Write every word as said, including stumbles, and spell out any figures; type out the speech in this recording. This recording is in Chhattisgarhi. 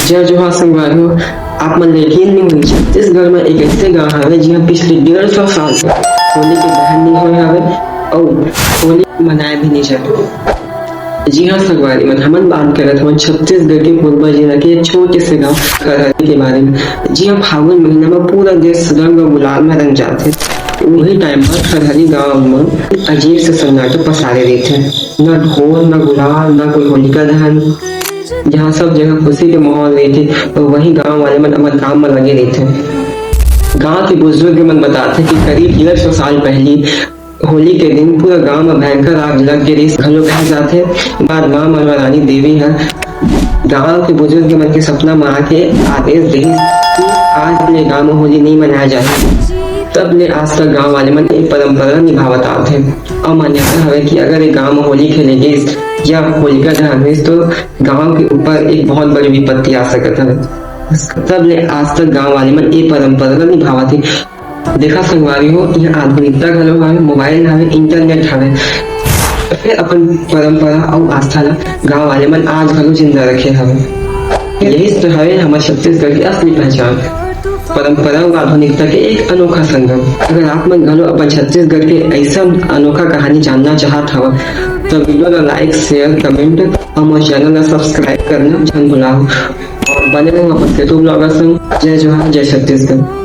जय जोहार संगवारी हो, आप मन ल यकीन नइ होही, छत्तीसगढ़ म एक ऐसे गांव हवे, जिहां पिछले डेढ़ सौ साल से होली के दहन नइ होय हवे अउ होली मनाए भी नइ जाए। जी हां संगवारी मन, हमन बात करत हवन छत्तीसगढ़ के कोरबा जिला के एक छोटे से गांव खरहरी के बारे में। जी हां, फागुन महीना म पूरा देश रंग अउ गुलाल म रंग जाथे। उही टाइम पर खरहरी गांव म अजीब से सन्नाटा पसारे रहिथे। न ढोल, न गुलाल, न कोई होलिका दहन। जहां सब जगह खुशी के माहौल रहिथे, तो वही गांव वाले मन अपन काम म लगे रहिथे। गांव के बुजुर्ग मन बताथे कि करीब डेढ़ सौ साल पहली होली के दिन पूरा गांव म भयंकर आग लग गे रिहिस घलो कहे जाथे। बाद मां मनवा रानी देवी ह गांव के बुजुर्ग मन के सपना म आके आदेश देहिस कि आज ले गांव म होली नइ मनाए जाही। तब ले आज तक गांव वाले मन ए परंपरा निभावत आत हे। अउ मान्यता हवे कि अगर एक गांव म होली खेले गिस या होलिका दहन होइस, तो गांव के ऊपर एक बहुत बड़ी विपत्ति आ सकत हवे। तब ले आज तक गांव वाले मन ए परंपरा ला निभावत हे। देखा संगवारी हो, इहाँ आधुनिकता घलो हवे, मोबाइल हवे, इंटरनेट हवे, फिर अपन परंपरा अउ आस्था ला गांव वाले मन आज घलो जिंदा रखे हवे। यही तो हवे हमर छत्तीसगढ़ के असली पहचान, परंपरा अउ आधुनिकता के एक अनोखा संगम। अगर आप मन घलो अपन छत्तीसगढ़ के ऐसा अनोखा कहानी जानना चाहत हव, तो वीडियो ला लाइक, शेयर, कमेंट अउ मोर चैनल ला सब्सक्राइब करना झन भुलाव। और बने रहो अपन सेतु ब्लॉगर संग। जय जोहार, जय छत्तीसगढ़।